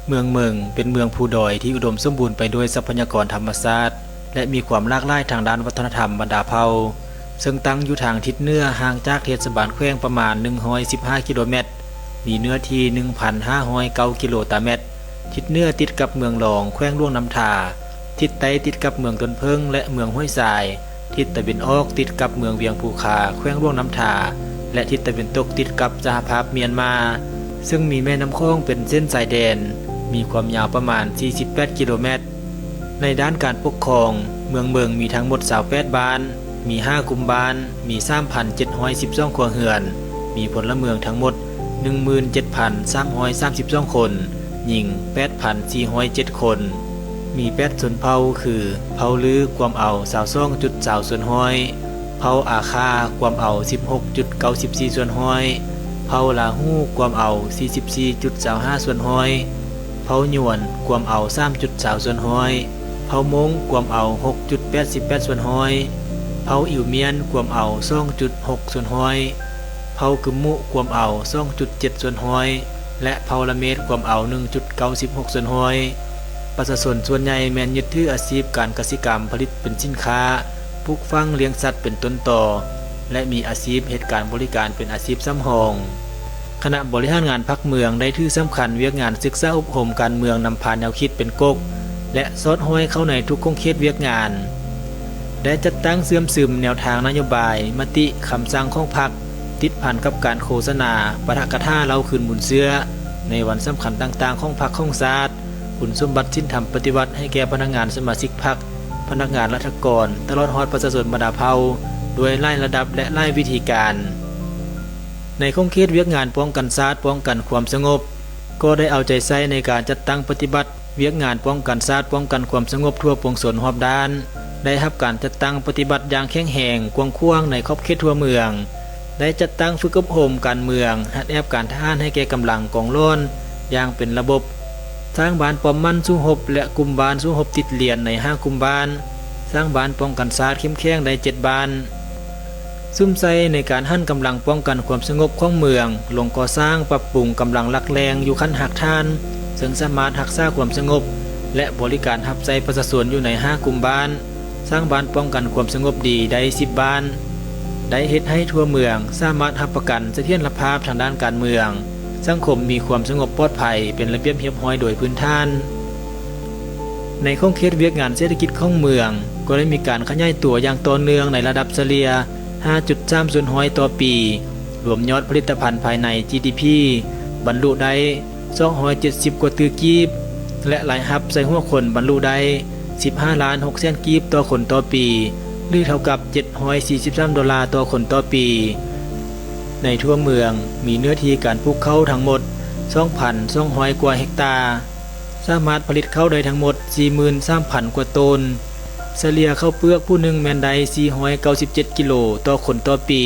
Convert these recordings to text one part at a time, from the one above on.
ເມືອງເໝິງ ເປັນເມືອງພູດອຍທີ່ອຸດົມສົມບູນໄປດ້ວຍຊັບພະຍາກອນທຳມະຊາດ ແລະ ມີຄວາມຫຼາກຫຼາຍທາງດ້ານວັດທະນະທຳບັນດາເຜົ່າ, ເຊິ່ງຕັ້ງຢູ່ທາງທິດເໜືອ ຫ່າງຈາກເທດສະບານແຂວງປະມານໜຶ່ງຮ້ອຍສິບຫ້າກິໂລແມັດ, ມີເນື້ອທີ່ໜຶ່ງພັນຫ້າຮ້ອຍເກົ້າກິໂລຕາແມັດ. ທິດເໜືອຕິດກັບເມືອງລອງ ແຂວງຫຼວງນ້ຳທາ, ທິດໃຕ້ຕິດກັບເມືອງຕົ້ນເຜິ້ງ ແລະ ເມືອງຫ້ວຍຊາຍ, ທິດຕາເວັນອອກຕິດກັບເມືອງວຽງພູຄາ ແຂວງຫຼວງນ້ຳທາ ແລະ ທິດຕາເວັນຕົກຕິດກັບສະຫະພາບມຽນມາ, ເຊິ່ງມີແມ່ນ້ຳຂອງເປັນເສັ້ນຊາຍແດນ, ມີຄວາມຍາວປະມານສີ່ສິບແປດກິໂລແມັດ. ໃນດ້ານການປົກຄອງ, ເມືອງເໝິງມີທັງໝົດຊາວແປດບ້ານ, ມີຫ້າກຸ່ມບ້ານ, ມີສາມພັນເຈັດຮ້ອຍສິບສອງຄົວເຮືອນ, ມີພົນລະເມືອງທັງໝົດໜຶ່ງໝື່ນເຈັດພັນສາມຮ້ອຍສາມສິບສອງຄົນ, ຍິງແປດພັນສີ່ຮ້ອຍເຈັດຄົນ. ມີແປດຊົນເຜົ່າຄື ເຜົ່າລືກວມເອົາຊາວສອງຈຸດຊາວສ່ວນຮ້ອຍ, ເຜົ່າອາຄາກວມເອົາສິບຫົກຈຸດເກົ້າສິບສີ່ສ່ວນຮ້ອຍ, ເຜົ່າລາຫູກວມເອົາສີ່ສິບສີ່ຈຸດຊາວຫ້າສ່ວນຮ້ອຍ, ເຜົ່າຍວນກວມເອົາສາມຈຸດຊາວສ່ວນຮ້ອຍ, ເຜົ່າມົ້ງກວມເອົາຫົກຈຸດແປດສິບແປດສ່ວນຮ້ອຍ, ເຜົ່າອິວມຽນກວມເອົາສອງຈຸດຫົກສ່ວນຮ້ອຍ, ເຜົ່າກຶມມຸກວມເອົາສອງຈຸດເຈັດສ່ວນຮ້ອຍ ແລະ ເຜົ່າລະເມດກວມເອົາໜຶ່ງຈຸດເກົ້າສິບຫົກສ່ວນຮ້ອຍ. ປະຊາຊົນສ່ວນໃຫຍ່ແມ່ນຍຶດຖືອາຊີບການກະສິກຳ ຜະລິດເປັນສິນຄ້າ, ປູກຝັງລ້ຽງສັດເປັນຕົ້ນຕໍ ແລະ ມີອາຊີບເຮັດການບໍລິການເປັນອາຊີບສຳຮອງ. ຄະນະບໍລິຫານງານພັກເມືອງໄດ້ຖືສຳຄັນວຽກງານສຶກສາອົບຮົມການເມືອງນຳພາແນວຄິດເປັນກົກ ແລະ ສອດຫ້ອຍເຂົ້າໃນທຸກຂົງເຂດວຽກງານ, ໄດ້ຈັດຕັ້ງເຊື່ອມຊຶມແນວທາງນະໂຍບາຍ, ມະຕິ, ຄຳສັ່ງຂອງພັກ ຕິດພັນກັບການໂຄສະນາ, ປາຖະກະຖາເລົ່າຄືນມູນເຊື້ອ ໃນວັນສຳຄັນຕ່າງໆຂອງພັກຂອງຊາດ, ຄຸນສົມບັດສິນທຳປະຕິວັດໃຫ້ແກ່ພະນັກງານສະມາຊິກພັກ, ພະນັກງານລັດຖະກອນ, ຕະຫຼອດຮອດປະຊາຊົນບັນດາເຜົ່າ ດ້ວຍຫຼາຍລະດັບ ແລະ ຫຼາຍວິທີການ. ໃນຂົງເຂດວຽກງານປ້ອງກັນຊາດ, ປ້ອງກັນຄວາມສະຫງົບ ກໍໄດ້ເອົາໃຈໃສ່ໃນການຈັດຕັ້ງປະຕິບັດວຽກງານປ້ອງກັນຊາດ, ປ້ອງກັນຄວາມສະຫງົບທົ່ວປວງຊົນຮອບດ້ານ, ໄດ້ຮັບການຈັດຕັ້ງປະຕິບັດຢ່າງແຂງແຮງ, ກວ້າງຂວາງໃນຂອບເຂດທົ່ວເມືອງ, ໄດ້ຈັດຕັ້ງຝຶກອົບຮົມການເມືອງ, ຮັດແອບການທະຫານໃຫ້ແກ່ກຳລັງກອງຫຼອນຢ່າງເປັນລະບົບ, ສ້າງບ້ານປ້ອມໝັ້ນສູ້ຮົບ ແລະ ກຸ່ມບ້ານສູ້ຮົບຕິດລຽນໃນຫ້າກຸ່ມບ້ານ, ສ້າງບ້ານປ້ອງກັນຊາດເຂັ້ມແຂງໄດ້ເຈັດບ້ານ. ສຸມໃສ່ໃນການຫັນກຳລັງປ້ອງກັນຄວາມສະຫງົບຂອງເມືອງ ລົງກໍ່ສ້າງປັບປຸງກຳລັງຫຼັກແຫຼ່ງຢູ່ຂັ້ນຮາກຖານ, ເຊິ່ງສາມາດຮັກສາຄວາມສະຫງົບ ແລະ ບໍລິການຮັບໃຊ້ປະຊາຊົນຢູ່ໃນຫ້າກຸ່ມບ້ານ, ສ້າງບ້ານປ້ອງກັນຄວາມສະຫງົບດີໄດ້ສິບບ້ານ, ໄດ້ເຮັດໃຫ້ທົ່ວເມືອງສາມາດຮັບປະກັນສະຖຽນລະພາບທາງດ້ານການເມືອງ, ສັງຄົມມີຄວາມສະຫງົບປອດໄພ ເປັນລະບຽບຮຽບຮ້ອຍໂດຍພື້ນຖານ. ໃນຂົງເຂດວຽກງານເສດຖະກິດຂອງເມືອງ ກໍໄດ້ມີການຂະຫຍາຍຕົວຢ່າງຕໍ່ເນື່ອງໃນລະດັບສະເລ່ຍຫ້າຈຸດສາມສ່ວນຮ້ອຍຕໍ່ປີ, ລວມຍອດຜະລິດຕະພັນພາຍໃນ ຈີດີພີ ບັນລຸໄດ້ສອງຮ້ອຍເຈັດສິບກວ່າຕື້ກີບ ແລະ ລາຍຮັບໃສ່ຫົວຄົນບັນລຸໄດ້ສິບຫ້າລ້ານຫົກແສນກີບຕໍ່ຄົນຕໍ່ປີ ຫຼື ເທົ່າກັບເຈັດຮ້ອຍສີ່ສິບສາມໂດລາຕໍ່ຄົນຕໍ່ປີ. ໃນທົ່ວເມືອງມີເນື້ອທີ່ການປູກເຂົ້າທັງໝົດສອງພັນສອງຮ້ອຍກວ່າເຮັກຕາ. ສາມາດຜະລິດເຂົ້າໄດ້ທັງໝົດສີ່ໝື່ນສາມພັນກວ່າໂຕນ, ສະເລ່ຍເຂົ້າເປືອກຜູ້ໜຶ່ງແມ່ນໄດ້ສີ່ຮ້ອຍເກົ້າສິບເຈັດກິໂລຕໍ່ຄົນຕໍ່ປີ.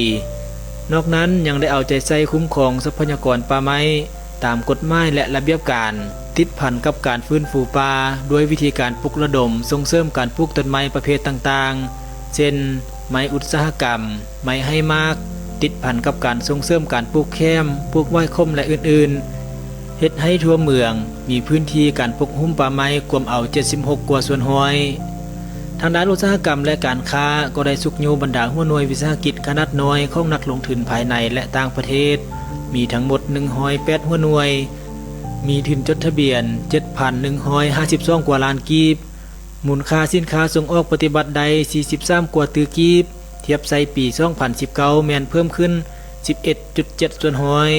ນອກນັ້ນຍັງໄດ້ເອົາໃຈໃສ່ຄຸ້ມຄອງຊັບພະຍາກອນປ່າໄມ້ຕາມກົດໝາຍ ແລະ ລະບຽບການ, ຕິດພັນກັບການຟື້ນຟູປ່າດ້ວຍວິທີການປຸກລະດົມສົ່ງເສີມການປູກຕົ້ນໄມ້ປະເພດຕ່າງໆ ເຊັ່ນ ໄມ້ອຸດສາຫະກຳ, ໄມ້ໃຫ້ໝາກ, ຕິດພັນກັບການສົ່ງເສີມການປູກແຂມ, ປູກຫວາຍຂົມ ແລະ ອື່ນໆ. ເຮັດໃຫ້ທົ່ວເມືອງມີພື້ນທີ່ການປົກຫຸ້ມປ່າໄມ້ກວມເອົາເຈັດສິບຫົກກວ່າສ່ວນຮ້ອຍ. ທາງດ້ານອຸດສາຫະກຳ ແລະ ການຄ້າກໍໄດ້ຊຸກຍູ້ບັນດາຫົວໜ່ວຍວິສາຫະກິດຂະໜາດນ້ອຍຂອງນັກລົງທຶນພາຍໃນ ແລະ ຕ່າງປະເທດ ມີທັງໝົດໜຶ່ງຮ້ອຍແປດຫົວໜ່ວຍ, ມີທຶນຈົດທະບຽນເຈັດພັນໜຶ່ງຮ້ອຍຫ້າສິບສອງກວ່າລ້ານກີບ, ມູນຄ່າສິນຄ້າສົ່ງອອກປະຕິບັດໄດ້ສີ່ສິບສາມກວ່າຕື້ກີບ, ທຽບໃສ່ປີສອງພັນສິບເກົ້າແມ່ນເພີ່ມຂຶ້ນສິບເອັດຈຸດເຈັດສ່ວນຮ້ອຍ.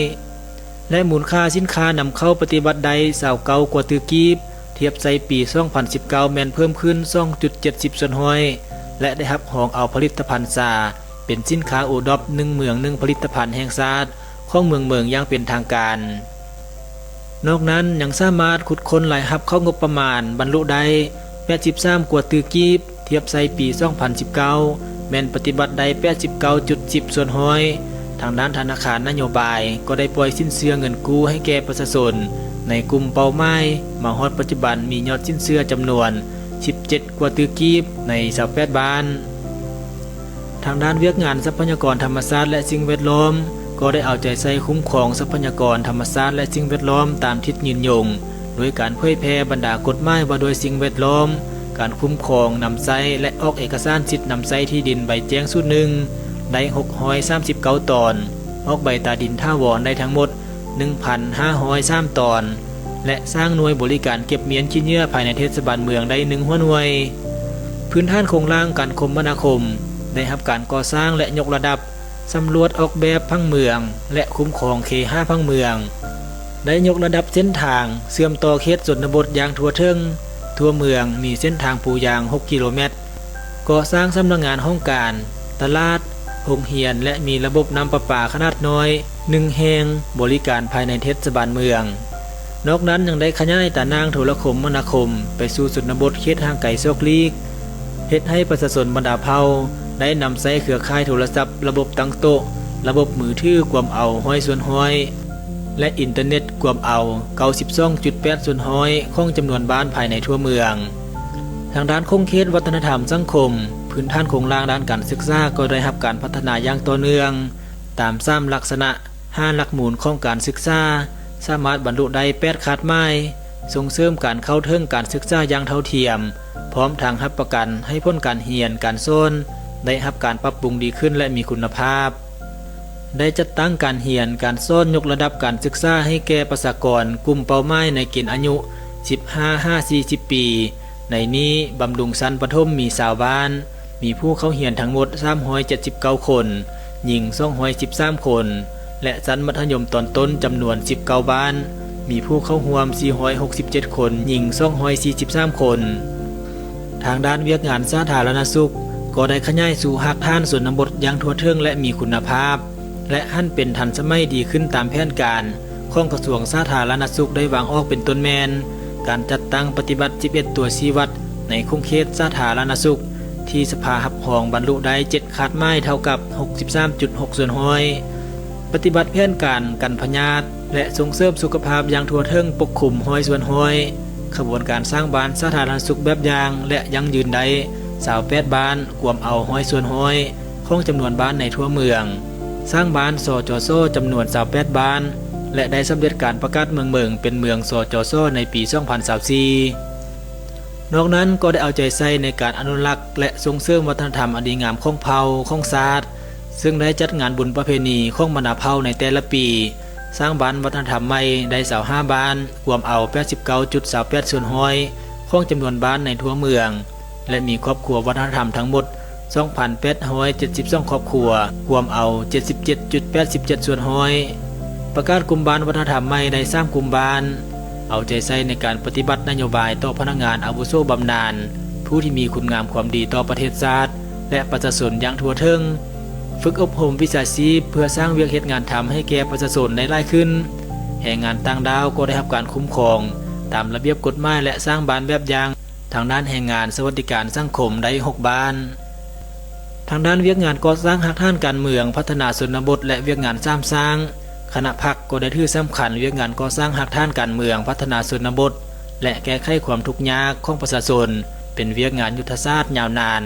ແລະ ມູນຄ່າສິນຄ້ານຳເຂົ້າປະຕິບັດໄດ້ຊາວເກົ້າກວ່າຕື້ກີບ, ທຽບໃສ່ປີສອງພັນສິບເກົ້າແມ່ນເພີ່ມຂຶ້ນສອງຈຸດເຈັດສິບສ່ວນຮ້ອຍ ແລະ ໄດ້ຮັບຮອງເອົາຜະລິດຕະພັນຊາ ເປັນສິນຄ້າໂອດອບໜຶ່ງເມືອງໜຶ່ງຜະລິດຕະພັນແຫ່ງຊາດຂອງເມືອງເໝິງຢ່າງເປັນທາງການ. ນອກນັ້ນຍັງສາມາດຂຸດຄົ້ນລາຍຮັບເຂົ້າງົບປະມານບັນລຸໄດ້ແປດສິບສາມກວ່າຕື້ກີບ, ທຽບໃສ່ປີສອງພັນສິບເກົ້າແມ່ນປະຕິບັດໄດ້ແປດສິບເກົ້າຈຸດສິບສ່ວນຮ້ອຍ. ທາງດ້ານທະນາຄານນະໂຍບາຍກໍໄດ້ປ່ອຍສິນເຊື່ອເງິນກູ້ໃຫ້ແກ່ປະຊາຊົນໃນກຸ່ມເປົ້າໝາຍ, ມາຮອດປັດຈຸບັນມີຍອດສິນເຊື່ອຈຳນວນສິບເຈັດກວ່າຕື້ກີບໃນຊາວແປດບ້ານ. ທາງດ້ານວຽກງານຊັບພະຍາກອນທຳມະຊາດ ແລະ ສິ່ງແວດລ້ອມ ກໍໄດ້ເອົາໃຈໃສ່ຄຸ້ມຄອງຊັບພະຍາກອນທຳມະຊາດ ແລະ ສິ່ງແວດລ້ອມຕາມທິດຍືນຍົງ ໂດຍການເຜີຍແຜ່ບັນດາກົດໝາຍວ່າດ້ວຍສິ່ງແວດລ້ອມ, ການຄຸ້ມຄອງ, ນຳໃຊ້ ແລະ ອອກເອກະສານສິດນຳໃຊ້ທີ່ດິນໃບແຈ້ງສູດໜຶ່ງ ໄດ້ຫົກຮ້ອຍສາມສິບເກົ້າຕອນ, ອອກໃບຕາດິນຖາວອນໄດ້ທັງໝົດ ໜຶ່ງພັນຫ້າຮ້ອຍສາມຕອນ ແລະ ສ້າງໜ່ວຍບໍລິການເກັບມ້ຽນຂີ້ເຫຍື້ອພາຍໃນເທດສະບານເມືອງໄດ້ໜຶ່ງຫົວໜ່ວຍ. ພື້ນຖານໂຄງລ່າງການຄົມມະນາຄົມໄດ້ຮັບການກໍ່ສ້າງ ແລະ ຍົກລະດັບ, ສຳຫຼວດອອກແບບຜັງເມືອງ ແລະ ຄຸ້ມຄອງເຄຫະຜັງເມືອງ, ໄດ້ຍົກລະດັບເສັ້ນທາງເຊື່ອມຕໍ່ເຂດຊົນນະບົດຢ່າງທົ່ວເຖິງ, ທົ່ວເມືອງມີເສັ້ນທາງປູຢາງຫົກກິໂລແມັດ, ກໍ່ສ້າງສຳນັກງານຫ້ອງການ, ຕະຫຼາດ, ໂຮງຮຽນ ແລະ ມີລະບົບນ້ຳປະປາຂະໜາດນ້ອຍໜຶ່ງແຫ່ງ ບໍລິການພາຍໃນເທດສະບານເມືອງ. ນອກນັ້ນຍັງໄດ້ຂະຫຍາຍຕາໜ່າງໂທລະຄົມມະນາຄົມໄປສູ່ຊົນນະບົດເຂດຫ່າງໄກສອກຫຼີກ, ເຮັດໃຫ້ປະຊາຊົນບັນດາເຜົ່າໄດ້ນຳໃຊ້ເຄືອຂ່າຍໂທລະສັບ, ລະບົບຕັ້ງໂຕະ, ລະບົບມືຖືກວມເອົາຮ້ອຍສ່ວນຮ້ອຍ ແລະ ອິນເຕີເນັດກວມເອົາເກົ້າສິບສອງຈຸດແປດສ່ວນຮ້ອຍຂອງຈຳນວນບ້ານພາຍໃນທົ່ວເມືອງ. ທາງດ້ານຂົງເຂດວັດທະນະທຳສັງຄົມ, ພື້ນຖານໂຄງລ່າງດ້ານການສຶກສາກໍໄດ້ຮັບການພັດທະນາຢ່າງຕໍ່ເນື່ອງ ຕາມສາມລັກສະນະ, ຫ້າຫຼັກມູນຂອງການສຶກສາ, ສາມາດບັນລຸໄດ້ແປດຄາດໝາຍ, ສົ່ງເສີມການເຂົ້າເຖິງການສຶກສາຢ່າງເທົ່າທຽມ, ພ້ອມທັງຮັບປະກັນໃຫ້ຜົນການຮຽນການສອນໄດ້ຮັບການປັບປຸງດີຂຶ້ນ ແລະ ມີຄຸນນະພາບ. ໄດ້ຈັດຕັ້ງການຮຽນການສອນຍົກລະດັບການສຶກສາໃຫ້ແກ່ປະຊາກອນກຸ່ມເປົ້າໝາຍໃນເກນອາຍຸສິບຫ້າຫາສີ່ສິບປີ, ໃນນີ້ບຳລຸງຊັ້ນປະຖົມມີຊາວບ້ານ, ມີຜູ້ເຂົ້າຮຽນທັງໝົດສາມຮ້ອຍເຈັດສິບເກົ້າຄົນ, ຍິງສອງຮ້ອຍສິບສາມຄົນ ແລະ ຊັ້ນມັດທະຍົມຕອນຕົ້ນຈຳນວນສິບເກົ້າບ້ານ, ມີຜູ້ເຂົ້າຮ່ວມສີ່ຮ້ອຍຫົກສິບເຈັດຄົນ, ຍິງສອງຮ້ອຍສີ່ສິບສາມຄົນ. ທາງດ້ານວຽກງານສາທາລະນະສຸກກໍໄດ້ຂະຫຍາຍສູ່ຮາກຖານຊົນນະບົດຢ່າງທົ່ວເຖິງ ແລະ ມີຄຸນນະພາບ ແລະ ຫັນເປັນທັນສະໄໝດີຂຶ້ນຕາມແຜນການຂອງກະຊວງສາທາລະນະສຸກໄດ້ວາງອອກ ເປັນຕົ້ນແມ່ນການຈັດຕັ້ງປະຕິບັດສິບເອັດຕົວຊີ້ວັດໃນຂົງເຂດສາທາລະນະສຸກ ທີ່ສະພາຮັບຮອງບັນລຸໄດ້ເຈັດຄາດໝາຍ ເທົ່າກັບຫົກສິບສາມຈຸດຫົກສ່ວນຮ້ອຍ. ປະຕິບັດແຜນການກັນພະຍາດ ແລະ ສົ່ງເສີມສຸຂະພາບຢ່າງທົ່ວເຖິງປົກຄຸມຮ້ອຍສ່ວນຮ້ອຍ, ຂະບວນການສ້າງບ້ານສາທາລະນະສຸກແບບຢ່າງ ແລະ ຢັ້ງຢືນໄດ້ຊາວແປດບ້ານ, ກວມເອົາຮ້ອຍສ່ວນຮ້ອຍຂອງຈຳນວນບ້ານໃນທົ່ວເມືອງ, ສ້າງບ້ານ ສຈສ ຈຳນວນຊາວແປດບ້ານ ແລະ ໄດ້ສຳເລັດການປະກາດເມືອງເໝິງເປັນເມືອງ ສຈສ ໃນປີສອງພັນຊາວສີ່. ນອກນັ້ນກໍໄດ້ເອົາໃຈໃສ່ໃນການອະນຸລັກ ແລະ ສົ່ງເສີມວັດທະນະທຳອັນດີງາມຂອງເຜົ່າ, ຂອງຊາດ, ເຊິ່ງໄດ້ຈັດງານບຸນປະເພນີຂອງບັນດາເຜົ່າໃນແຕ່ລະປີ, ສ້າງບ້ານວັດທະນະທຳໃໝ່ໄດ້ຊາວຫ້າບ້ານ, ກວມເອົາແປດສິບເກົ້າຈຸດຊາວແປດສ່ວນຮ້ອຍຂອງຈຳນວນບ້ານໃນທົ່ວເມືອງ ແລະ ມີຄອບຄົວວັດທະນະທຳທັງໝົດສອງພັນແປດຮ້ອຍເຈັດສິບສອງຄອບຄົວ, ກວມເອົາເຈັດສິບເຈັດຈຸດແປດສິບເຈັດສ່ວນຮ້ອຍ. ປະກາດກຸ່ມບ້ານວັດທະນະທຳໃໝ່ໄດ້ສາມກຸ່ມບ້ານ, ເອົາໃຈໃສ່ໃນການປະຕິບັດນະໂຍບາຍຕໍ່ພະນັກງານອາວຸໂສບຳນານ, ຜູ້ທີ່ມີຄຸນງາມຄວາມດີຕໍ່ປະເທດຊາດ ແລະ ປະຊາຊົນຢ່າງທົ່ວເຖິງ, ຝຶກອົບຮົມວິຊາຊີບເພື່ອສ້າງວຽກເຮັດງານທຳໃຫ້ແກ່ປະຊາຊົນໄດ້ຫຼາຍຂຶ້ນ, ແຮງງານຕ່າງດ້າວກໍໄດ້ຮັບການຄຸ້ມຄອງຕາມລະບຽບກົດໝາຍ ແລະ ສ້າງບ້ານແບບຢ່າງ ທາງດ້ານແຮງງານສະຫວັດດີການສັງຄົມໄດ້ຫົກບ້ານ. ທາງດ້ານວຽກງານກໍ່ສ້າງຮາກຖານການເມືອງ, ພັດທະນາຊົນນະບົດ ແລະ ວຽກງານສາມສ້າງ, ຄະນະພັກກໍໄດ້ຖືສຳຄັນວຽກງານກໍ່ສ້າງຮາກຖານການເມືອງ, ພັດທະນາຊົນນະບົດ ແລະ ແກ້ໄຂຄວາມທຸກຍາກຂອງປະຊາຊົນ ເປັນວຽກງານຍຸດທະສາດຍາວນານ,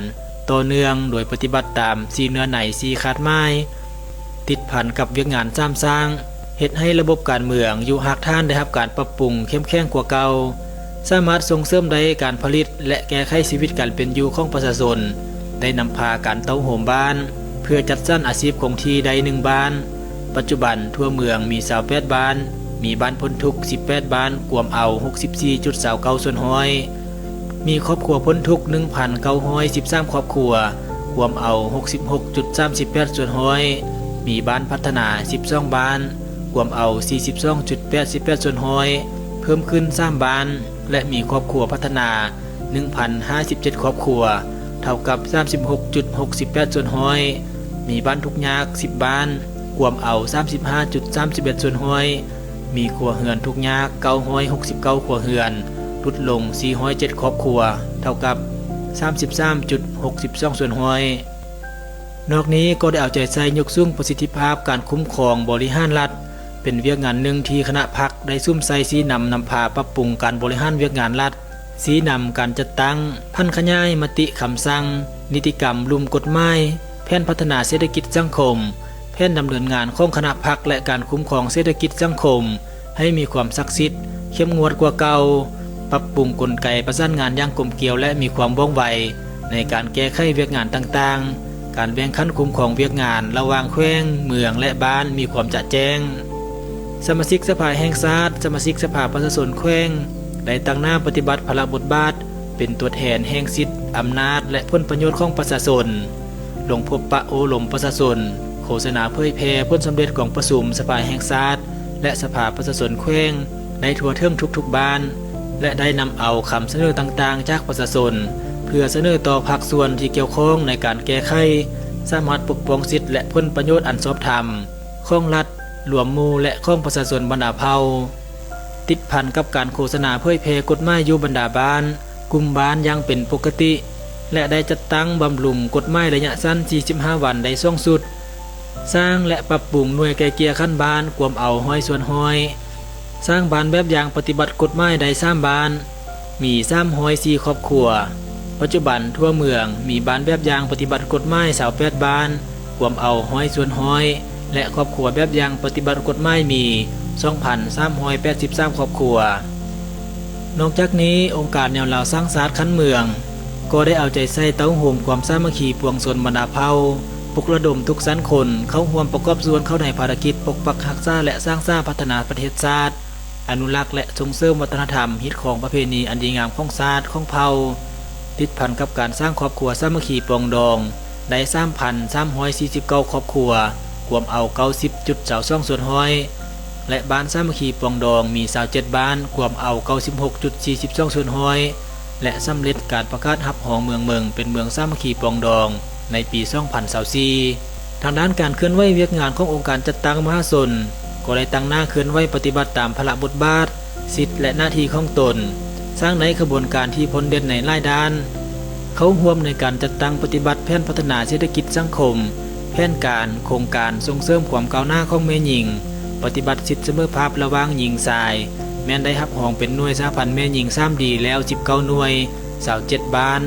ຕໍ່ເນື່ອງ, ໂດຍປະຕິບັດຕາມສີ່ເນື້ອໃນ, ສີ່ຄາດໝາຍ, ຕິດພັນກັບວຽກງານສາມສ້າງ, ເຮັດໃຫ້ລະບົບການເມືອງຢູ່ຮາກຖານໄດ້ຮັບການປັບປຸງເຂັ້ມແຂງກວ່າເກົ່າ, ສາມາດສົ່ງເສີມໄດ້ການຜະລິດ ແລະ ແກ້ໄຂຊີວິດການເປັນຢູ່ຂອງປະຊາຊົນ, ໄດ້ນຳພາການເຕົ້າໂຮມບ້ານ ເພື່ອຈັດສັນອາຊີບຄົງທີ່ໄດ້ໜຶ່ງບ້ານ. ປັດຈຸບັນທົ່ວເມືອງມີຊາວແປດບ້ານ, ມີບ້ານພົ້ນທຸກສິບແປດບ້ານ, ກວມເອົາຫົກສິບສີ່ຈຸດຊາວເກົ້າສ່ວນຮ້ອຍ. ມີຄອບຄົວພົ້ນທຸກໜຶ່ງພັນເກົ້າຮ້ອຍສິບສາມຄອບຄົວ, ກວມເອົາຫົກສິບຫົກຈຸດສາມສິບແປດສ່ວນຮ້ອຍ, ມີບ້ານພັດທະນາສິບສອງບ້ານ, ກວມເອົາສີ່ສິບສອງຈຸດແປດສິບແປດສ່ວນຮ້ອຍ, ເພີ່ມຂຶ້ນສາມບ້ານ ແລະ ມີຄອບຄົວພັດທະນາໜຶ່ງພັນຫ້າສິບເຈັດຄອບຄົວ, ເທົ່າກັບສາມສິບຫົກຈຸດຫົກສິບແປດສ່ວນຮ້ອຍ, ມີບ້ານທຸກຍາກສິບບ້ານ, ກວມເອົາສາມສິບຫ້າຈຸດສາມສິບເອັດສ່ວນຮ້ອຍ. ມີຄົວເຮືອນທຸກຍາກເກົ້າຮ້ອຍຫົກສິບເກົ້າຄົວເຮືອນ, ຫຼຸດລົງສີ່ຮ້ອຍເຈັດຄອບຄົວ, ເທົ່າກັບສາມສິບສາມຈຸດຫົກສິບສອງສ່ວນຮ້ອຍ. ນອກນີ້ກໍໄດ້ເອົາໃຈໃສ່ຍົກສູງປະສິດທິພາບການຄຸ້ມຄອງບໍລິຫານລັດ, ເປັນວຽກງານໜຶ່ງທີ່ຄະນະພັກໄດ້ສຸມໃສ່ຊີ້ນຳນຳພາປັບປຸງການບໍລິຫານວຽກງານລັດ, ຊີ້ນຳການຈັດຕັ້ງ, ຜັນຂະຫຍາຍມະຕິຄຳສັ່ງ, ນິຕິກຳ, ລຸ່ມກົດໝາຍ, ແຜນພັດທະນາເສດຖະກິດສັງຄົມ, ແຜນດຳເນີນງານຂອງຄະນະພັກ ແລະ ການຄຸ້ມຄອງເສດຖະກິດສັງຄົມໃຫ້ມີຄວາມສັກສິດ, ເຂັ້ມງວດກວ່າເກົ່າ, ປັບປຸງກົນໄກປະສານງານຢ່າງກົມກຽວ ແລະ ມີຄວາມວ່ອງໄວໃນການແກ້ໄຂວຽກງານຕ່າງໆ, ການແບ່ງຂັ້ນຄຸ້ມຄອງວຽກງານລະຫວ່າງແຂວງ, ເມືອງ ແລະ ບ້ານມີຄວາມຈະແຈ້ງ. ສະມາຊິກສະພາແຫ່ງຊາດ, ສະມາຊິກສະພາປະຊາຊົນແຂວງ ໄດ້ຕາງໜ້າປະຕິບັດພາລະບົດບາດເປັນຕົວແທນແຫ່ງສິດ, ອຳນາດ ແລະ ຜົນປະໂຫຍດຂອງປະຊາຊົນ. ລົງພົບປະໂອ້ລົມປະຊາຊົນ, ໂຄສະນາເຜີຍແຜ່ຜົນສຳເລັດກອງປະຊຸມສະພາແຫ່ງຊາດ ແລະ ສະພາປະຊາຊົນແຂວງໄດ້ທົ່ວເຖິງທຸກໆບ້ານ ແລະ ໄດ້ນຳເອົາຄຳສະເໜີຕ່າງໆຈາກປະຊາຊົນ ເພື່ອສະເໜີຕໍ່ພາກສ່ວນທີ່ກ່ຽວຂ້ອງໃນການແກ້ໄຂ, ສາມາດປົກປ້ອງສິດ ແລະ ຜົນປະໂຫຍດອັນຊອບທຳຂອງລັດ, ລວມໝູ່ ແລະ ຂອງປະຊາຊົນບັນດາເຜົ່າ. ຕິດພັນກັບການໂຄສະນາເຜີຍແຜ່ກົດໝາຍຢູ່ບັນດາບ້ານ, ກຸ່ມບ້ານຢ່າງເປັນປົກກະຕິ ແລະ ໄດ້ຈັດຕັ້ງບຳລຸງກົດໝາຍໄລຍະສັ້ນສີ່ສິບຫ້າວັນໄດ້ສອງຊຸດ, ສ້າງ ແລະ ປັບປຸງໜ່ວຍໄກ່ເກ່ຍຂັ້ນບ້ານກວມເອົາຮ້ອຍສ່ວນຮ້ອຍ, ສ້າງບ້ານແບບຢ່າງປະຕິບັດກົດໝາຍໄດ້ສາມບ້ານ, ມີສາມຮ້ອຍສີ່ຄອບຄົວ. ປັດຈຸບັນທົ່ວເມືອງມີບ້ານແບບຢ່າງປະຕິບັດກົດໝາຍຊາວແປດບ້ານ, ກວມເອົາຮ້ອຍສ່ວນຮ້ອຍ ແລະ ຄອບຄົວແບບຢ່າງປະຕິບັດກົດໝາຍມີສອງພັນສາມຮ້ອຍແປດສິບສາມຄອບຄົວ. ນອກຈາກນີ້, ອົງການແນວລາວສ້າງຊາດຂັ້ນເມືອງ ກໍໄດ້ເອົາໃຈໃສ່ເຕົ້າໂຮມຄວາມສາມັກຄີປວງຊົນບັນດາເຜົ່າ, ປຸກລະດົມທຸກຊັ້ນຄົນເຂົ້າຮ່ວມປະກອບສ່ວນເຂົ້າໃນພາລະກິດປົກປັກຮັກສາ ແລະ ສ້າງສາພັດທະນາປະເທດຊາດ, ອະນຸລັກ ແລະ ສົ່ງເສີມວັດທະນະທຳ, ຮີດຄອງປະເພນີອັນດີງາມຂອງຊາດ, ຂອງເຜົ່າ. ຕິດພັນກັບການສ້າງຄອບຄົວສາມັກຄີປອງດອງໄດ້ສາມພັນສາມຮ້ອຍສີ່ສິບເກົ້າຄອບຄົວ, ກວມເອົາເກົ້າສິບຈຸດຊາວສອງສ່ວນຮ້ອຍ ແລະ ບ້ານສາມັກຄີປອງດອງມີຊາວເຈັດບ້ານ, ກວມເອົາເກົ້າສິບຫົກຈຸດສີ່ສິບສອງສ່ວນຮ້ອຍ ແລະ ສຳເລັດການປະກາດຮັບຮອງເມືອງເມິງເປັນເມືອງສາມັກຄີປອງດອງໃນປີສອງພັນຊາວສີ່. ທາງດ້ານການເຄື່ອນໄຫວວຽກງານຂອງອົງການຈັດຕັ້ງມະຫາຊົນ ກໍໄດ້ຕັ້ງໜ້າເຄື່ອນໄຫວປະຕິບັດຕາມພາລະບົດບາດ, ສິດ ແລະ ໜ້າທີ່ຂອງຕົນ, ສ້າງໃນຂະບວນການທີ່ພົ້ນເດັ່ນໃນຫຼາຍດ້ານ, ເຂົ້າຮ່ວມໃນການຈັດຕັ້ງປະຕິບັດແຜນພັດທະນາເສດຖະກິດສັງຄົມ, ແຜນການ, ໂຄງການສົ່ງເສີມຄວາມກ້າວໜ້າຂອງແມ່ຍິງ, ປະຕິບັດສິດສະເໝີພາບລະຫວ່າງຍິງຊາຍ, ແມ່ນໄດ້ຮັບຮອງເປັນໜ່ວຍສະຫະພັນແມ່ຍິງສາມດີແລ້ວສິບເກົ້າໜ່ວຍ, ຊາວເຈັດບ້ານ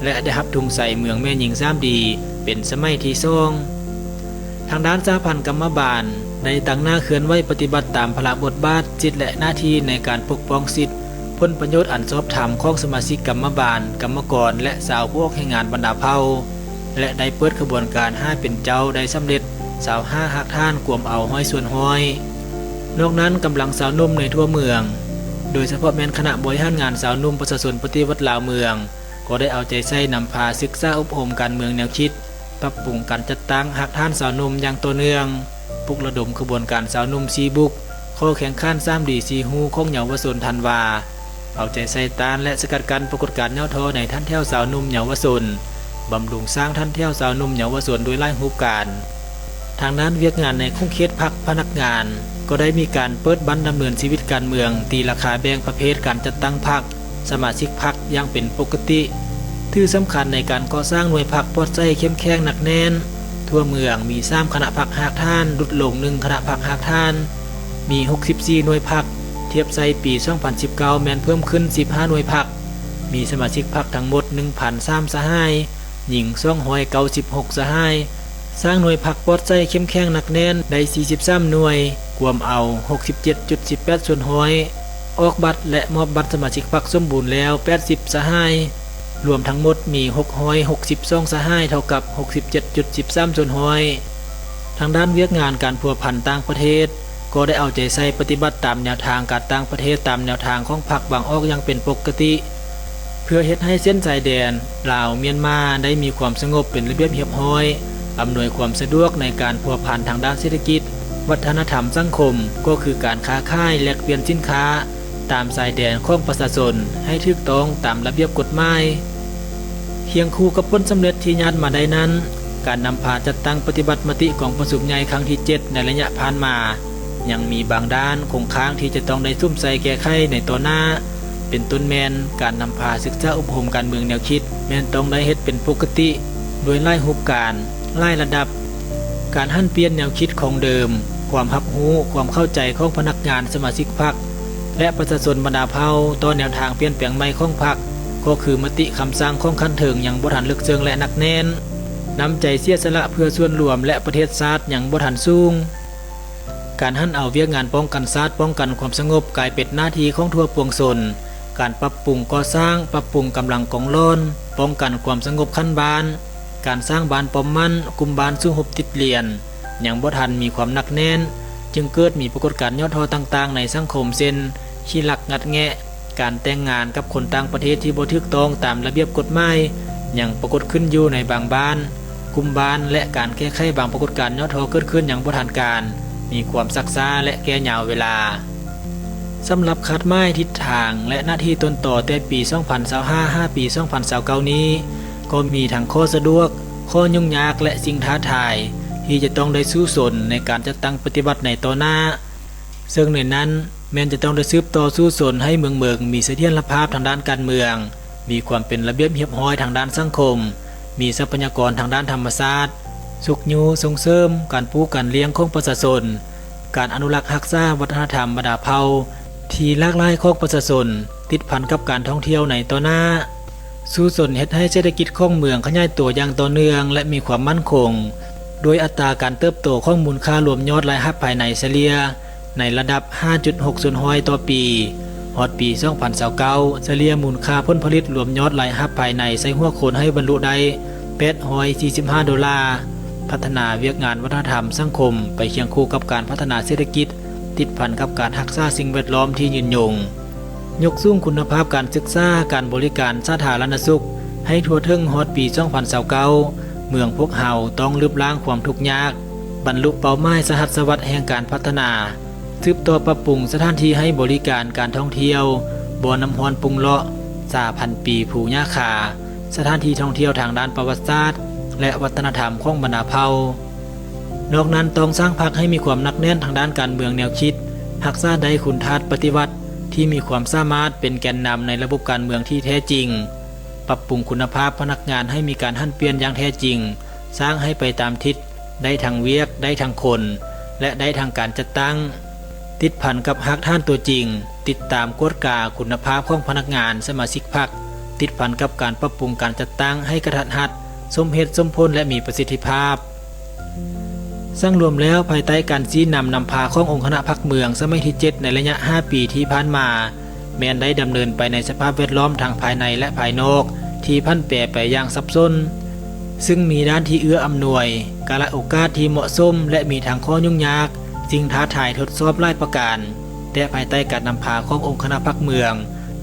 ແລະ ໄດ້ຮັບທຸງໄຊເມືອງແມ່ຍິງສາມດີເປັນສະໄໝທີສອງ. ທາງດ້ານສະຫະພັນກຳມະບານ ໄດ້ຕັ້ງໜ້າເຄື່ອນໄຫວປະຕິບັດຕາມພາລະບົດບາດ, ສິດ ແລະ ໜ້າທີ່ໃນການປົກປ້ອງສິດ, ຜົນປະໂຫຍດອັນຊອບທຳຂອງສະມາຊິກກຳມະບານ, ກຳມະກອນ ແລະ ຊາວຜູ້ອອກແຮງງານບັນດາເຜົ່າ ແລະ ໄດ້ເປີດຂະບວນການຫ້າເປັນເຈົ້າໄດ້ສຳເລັດຊາວຫ້າຮາກຖານ, ກວມເອົາຮ້ອຍສ່ວນຮ້ອຍ. ນອກນັ້ນ, ກຳລັງຊາວໜຸ່ມໃນທົ່ວເມືອງ, ໂດຍສະເພາະແມ່ນຄະນະບໍລິຫານງານຊາວໜຸ່ມປະຊາຊົນປະຕິວັດລາວເມືອງ, ກໍໄດ້ເອົາໃຈໃສ່ນຳພາສຶກສາອົບຮົມການເມືອງແນວຄິດ, ປັບປຸງການຈັດຕັ້ງຮາກຖານຊາວໜຸ່ມຢ່າງຕໍ່ເນື່ອງ, ປຸກລະດົມຂະບວນການຊາວໜຸ່ມສີ່ບຸກ, ຂໍ້ແຂ່ງຂັນສາມດີສີ່ຮູ້ຂອງເຍົາວະຊົນທັນວາ, ເອົາໃຈໃສ່ຕ້ານ ແລະ ສະກັດກັ້ນປາກົດການຫຍໍ້ທໍ້ໃນຖັນແຖວຊາວໜຸ່ມເຍົາວະຊົນ, ບຳລຸງສ້າງຖັນແຖວຊາວໜຸ່ມເຍົາວະຊົນດ້ວຍຫຼາຍຮູບການ. ທາງດ້ານວຽກງານໃນຂົງເຂດພັກພະນັກງານ ກໍໄດ້ມີການເປີດບັ້ນດຳເນີນຊີວິດການເມືອງ, ຕີລາຄາແບ່ງປະເພດການຈັດຕັ້ງພັກ, ສະມາຊິກພັກຢ່າງເປັນປົກກະຕິ, ຖືສຳຄັນໃນການກໍ່ສ້າງໜ່ວຍພັກປອດໃສເຂັ້ມແຂງໜັກແໜ້ນ. ທົ່ວເມືອງມີສາມຄະນະພັກຮາກຖານ, ຫຼຸດລົງໜຶ່ງຄະນະພັກຮາກຖານ, ມີຫົກສິບສີ່ໜ່ວຍພັກ, ທຽບໃສ່ປີສອງພັນສິບເກົ້າແມ່ນເພີ່ມຂຶ້ນສິບຫ້າໜ່ວຍພັກ, ມີສະມາຊິກພັກທັງໝົດໜຶ່ງພັນສາມສະຫາຍ, ຍິງສອງຮ້ອຍເກົ້າສິບຫົກສະຫາຍ, ສ້າງໜ່ວຍພັກປອດໃສເຂັ້ມແຂງໜັກແໜ້ນໄດ້ສີ່ສິບສາມໜ່ວຍ, ກວມເອົາຫົກສິບເຈັດຈຸດສິບແປດສ່ວນຮ້ອຍ, ອອກບັດ ແລະ ມອບບັດສະມາຊິກພັກສົມບູນແລ້ວແປດສິບສະຫາຍ, ລວມທັງໝົດມີຫົກຮ້ອຍຫົກສິບສອງສະຫາຍ, ເທົ່າກັບຫົກສິບເຈັດຈຸດສິບສາມສ່ວນຮ້ອຍ. ທາງດ້ານວຽກງານການພົວພັນຕ່າງປະເທດ ກໍໄດ້ເອົາໃຈໃສ່ປະຕິບັດຕາມແນວທາງການຕ່າງປະເທດ, ຕາມແນວທາງຂອງພັກວາງອອກຢ່າງເປັນປົກກະຕິ, ເພື່ອເຮັດໃຫ້ເສັ້ນຊາຍແດນລາວ-ມຽນມາໄດ້ມີຄວາມສະຫງົບເປັນລະບຽບຮຽບຮ້ອຍ, ອຳນວຍຄວາມສະດວກໃນການພົວພັນທາງດ້ານເສດຖະກິດ, ວັດທະນະທຳ, ສັງຄົມ, ກໍຄືການຄ້າຂາຍ, ແລກປ່ຽນສິນຄ້າຕາມຊາຍແດນຂອງປະຊາຊົນໃຫ້ຖືກຕ້ອງຕາມລະບຽບກົດໝາຍ. ຄຽງຄູ່ກັບຜົນສຳເລັດທີ່ຍາດມາໄດ້ນັ້ນ, ການນຳພາຈັດຕັ້ງປະຕິບັດມະຕິກອງປະຊຸມໃຫຍ່ຄັ້ງທີເຈັດໃນໄລຍະຜ່ານມາ ຍັງມີບາງດ້ານຄົງຄ້າງທີ່ຈະຕ້ອງໄດ້ສຸມໃສ່ແກ້ໄຂໃນຕໍ່ໜ້າ, ເປັນຕົ້ນແມ່ນການນຳພາສຶກສາອົບຮົມການເມືອງແນວຄິດ ແມ່ນຕ້ອງໄດ້ເຮັດເປັນປົກກະຕິ ໂດຍຫຼາຍຮູບການ, ຫຼາຍລະດັບ, ການຫັນປ່ຽນແນວຄິດຂອງເດີມ, ຄວາມຮັບຮູ້, ຄວາມເຂົ້າໃຈຂອງພະນັກງານ, ສະມາຊິກພັກ ແລະ ປະຊາຊົນບັນດາເຜົ່າຕໍ່ແນວທາງປ່ຽນແປງໃໝ່ຂອງພັກ, ກໍຄືມະຕິຄຳສັ່ງຂອງຂັ້ນເທິງຍັງບໍ່ທັນເລິກເຊິ່ງ ແລະ ໜັກແໜ້ນ, ນ້ຳໃຈເສຍສະຫຼະເພື່ອສ່ວນລວມ ແລະ ປະເທດຊາດຍັງບໍ່ທັນສູງ. ການຫັນເອົາວຽກງານປ້ອງກັນຊາດ, ປ້ອງກັນຄວາມສະຫງົບ ກາຍເປັນໜ້າທີ່ຂອງທົ່ວປວງຊົນ. ການປັບປຸງກໍ່ສ້າງ, ປັບປຸງກຳລັງກອງຫຼອນ, ປ້ອງກັນຄວາມສະຫງົບຂັ້ນບ້ານ, ການສ້າງບ້ານປ້ອມໝັ້ນ, ກຸ່ມບ້ານສູ້ຮົບຕິດລຽນ ຍັງບໍ່ທັນມີຄວາມໜັກແໜ້ນ, ຈຶ່ງເກີດມີປາກົດການຫຍໍ້ທໍ້ຕ່າງໆໃນສັງຄົມ ເຊັ່ນ ຂີ້ລັກງັດແງະ, ການແຕ່ງງານກັບຄົນຕ່າງປະເທດທີ່ບໍ່ຖືກຕ້ອງຕາມລະບຽບກົດໝາຍ ຍັງປາກົດຂຶ້ນຢູ່ໃນບາງບ້ານ, ກຸ່ມບ້ານ ແລະ ການແກ້ໄຂບາງປາກົດການຫຍໍ້ທໍ້ເກີດຂຶ້ນຢ່າງບໍ່ທັນການ, ມີຄວາມຊັກຊ້າ ແລະ ແກ່ຍາວເວລາ. ສຳລັບຄາດໝາຍ, ທິດທາງ ແລະ ໜ້າທີ່ຕົ້ນຕໍແຕ່ປີສອງພັນຊາວຫ້າ ຫາປີສອງພັນຊາວເກົ້ານີ້ ກໍມີທັງຂໍ້ສະດວກ, ຂໍ້ຫຍຸ້ງຍາກ ແລະ ສິ່ງທ້າທາຍ ທີ່ຈະຕ້ອງໄດ້ສູ້ຊົນໃນການຈັດຕັ້ງປະຕິບັດໃນຕໍ່ໜ້າ. ເຊິ່ງໃນນັ້ນແມ່ນຈະຕ້ອງໄດ້ສືບຕໍ່ສູ້ຊົນໃຫ້ເມືອງເໝິງມີສະຖຽນລະພາບທາງດ້ານການເມືອງ, ມີຄວາມເປັນລະບຽບຮຽບຮ້ອຍທາງດ້ານສັງຄົມ, ມີຊັບພະຍາກອນທາງດ້ານທຳມະຊາດ, ຊຸກຍູ້ສົ່ງເສີມການປູການລ້ຽງຂອງປະຊາຊົນ, ການອະນຸລັກຮັກສາວັດທະນະທຳບັນດາເຜົ່າທີ່ຫຼາກຫຼາຍຂອງປະຊາຊົນ, ຕິດພັນກັບການທ່ອງທ່ຽວໃນຕໍ່ໜ້າ. ສູ້ຊົນເຮັດໃຫ້ເສດຖະກິດຂອງເມືອງຂະຫຍາຍຕົວຢ່າງຕໍ່ເນື່ອງ ແລະ ມີຄວາມໝັ້ນຄົງ, ດ້ວຍອັດຕາການເຕີບໂຕຂອງມູນຄ່າລວມຍອດລາຍຮັບພາຍໃນສະເລ່ຍໃນລະດັບຫ້າຈຸດຫົກສ່ວນຮ້ອຍຕໍ່ປີ. ຮອດປີສອງພັນຊາວເກົ້າ ສະເລ່ຍມູນຄ່າຜົນຜະລິດລວມຍອດລາຍຮັບພາຍໃນໃສ່ຫົວຄົນໃຫ້ບັນລຸໄດ້ແປດຮ້ອຍສີ່ສິບຫ້າໂດລາ. ພັດທະນາວຽກງານວັດທະນະທຳສັງຄົມໄປຄຽງຄູ່ກັບການພັດທະນາເສດຖະກິດ, ຕິດພັນກັບການຮັກສາສິ່ງແວດລ້ອມທີ່ຍືນຍົງ. ຍົກສູງຄຸນນະພາບການສຶກສາ, ການບໍລິການສາທາລະນະສຸກໃຫ້ທົ່ວເຖິງ. ຮອດປີສອງພັນຊາວເກົ້າ ເມືອງພວກເຮົາຕ້ອງລຶບລ້າງຄວາມທຸກຍາກ, ບັນລຸເປົ້າໝາຍສະຫັດສະຫວັດແຫ່ງການພັດທະນາ, ສືບຕໍ່ປັບປຸງສະຖານທີ່ໃຫ້ບໍລິການການທ່ອງທ່ຽວ, ບໍ່ນ້ຳຮ້ອນປຸງເລາະ, ສາພັນປີພູຫຍ້າຄາ, ສະຖານທີ່ທ່ອງທ່ຽວທາງດ້ານປະຫວັດສາດ ແລະ ວັດທະນະທຳຂອງບັນດາເຜົ່າ. ນອກນັ້ນຕ້ອງສ້າງພັກໃຫ້ມີຄວາມໜັກແໜ້ນທາງດ້ານການເມືອງແນວຄິດ, ຮັກສາໄດ້ຄຸນທາດປະຕິວັດ ທີ່ມີຄວາມສາມາດເປັນແກນນຳໃນລະບົບການເມືອງທີ່ແທ້ຈິງ, ປັບປຸງຄຸນນະພາບພະນັກງານໃຫ້ມີການຫັນປ່ຽນຢ່າງແທ້ຈິງ, ສ້າງໃຫ້ໄປຕາມທິດ, ໄດ້ທັງວຽກ, ໄດ້ທັງຄົນ ແລະ ໄດ້ທັງການຈັດຕັ້ງ, ຕິດພັນກັບຮາກຖານຕົວຈິງ, ຕິດຕາມກວດກາຄຸນນະພາບຂອງພະນັກງານສະມາຊິກພັກ, ຕິດພັນກັບການປັບປຸງການຈັດຕັ້ງໃຫ້ກະທັດຮັດ, ສົມເຫດສົມຜົນ ແລະ ມີປະສິດທິພາບ. ສັງລວມແລ້ວ, ພາຍໃຕ້ການຊີ້ນຳນຳພາຂອງອົງຄະນະພັກເມືອງສະໄໝທີເຈັດ ໃນໄລຍະຫ້າປີທີ່ຜ່ານມາ, ແມ່ນໄດ້ດຳເນີນໄປໃນສະພາບແວດລ້ອມທັງພາຍໃນ ແລະ ພາຍນອກທີ່ຜັນແປໄປຢ່າງສັບສົນ, ຊຶ່ງມີດ້ານທີ່ເອື້ອອຳນວຍ, ກາລະໂອກາດທີ່ເໝາະສົມ ແລະ ມີທັງຂໍ້ຫຍຸ້ງຍາກ, ສິ່ງທ້າທາຍທົດສອບຫຼາຍປະການ, ແຕ່ພາຍໃຕ້ການນຳພາຂອງອົງຄະນະພັກເມືອງ,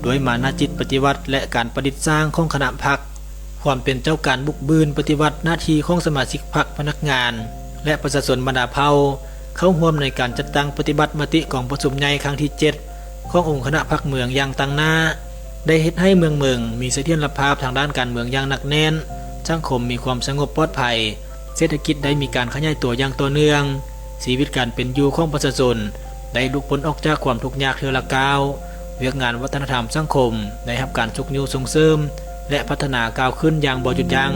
ດ້ວຍມານະຈິດປະຕິວັດ ແລະ ການປະດິດສ້າງຂອງຄະນະພັກ, ຄວາມເປັນເຈົ້າການບຸກບືນປະຕິວັດໜ້າທີ່ຂອງສະມາຊິກພັກ, ພະນັກງານ ແລະ ປະຊາຊົນບັນດາເຜົ່າ ເຂົ້າຮ່ວມໃນການຈັດຕັ້ງປະຕິບັດມະຕິກອງປະຊຸມໃຫຍ່ຄັ້ງທີເຈັດ ຂອງອົງຄະນະພັກເມືອງຢ່າງຕັ້ງໜ້າ, ໄດ້ເຮັດໃຫ້ເມືອງເໝິງມີສະຖຽນລະພາບທາງດ້ານການເມືອງຢ່າງໜັກແໜ້ນ, ສັງຄົມມີຄວາມສະຫງົບປອດໄພ, ເສດຖະກິດໄດ້ມີການຂະຫຍາຍຕົວຢ່າງຕໍ່ເນື່ອງ, ຊີວິດການເປັນຢູ່ຂອງປະຊາຊົນໄດ້ຫຼຸດພົ້ນອອກຈາກຄວາມທຸກຍາກເທື່ອລະກ້າວ, ວຽກງານວັດທະນະທຳສັງຄົມໄດ້ຮັບການຊຸກຍູ້ສົ່ງເສີມ ແລະ ພັດທະນາກ້າວຂຶ້ນຢ່າງບໍ່ຢຸດຢັ້ງ.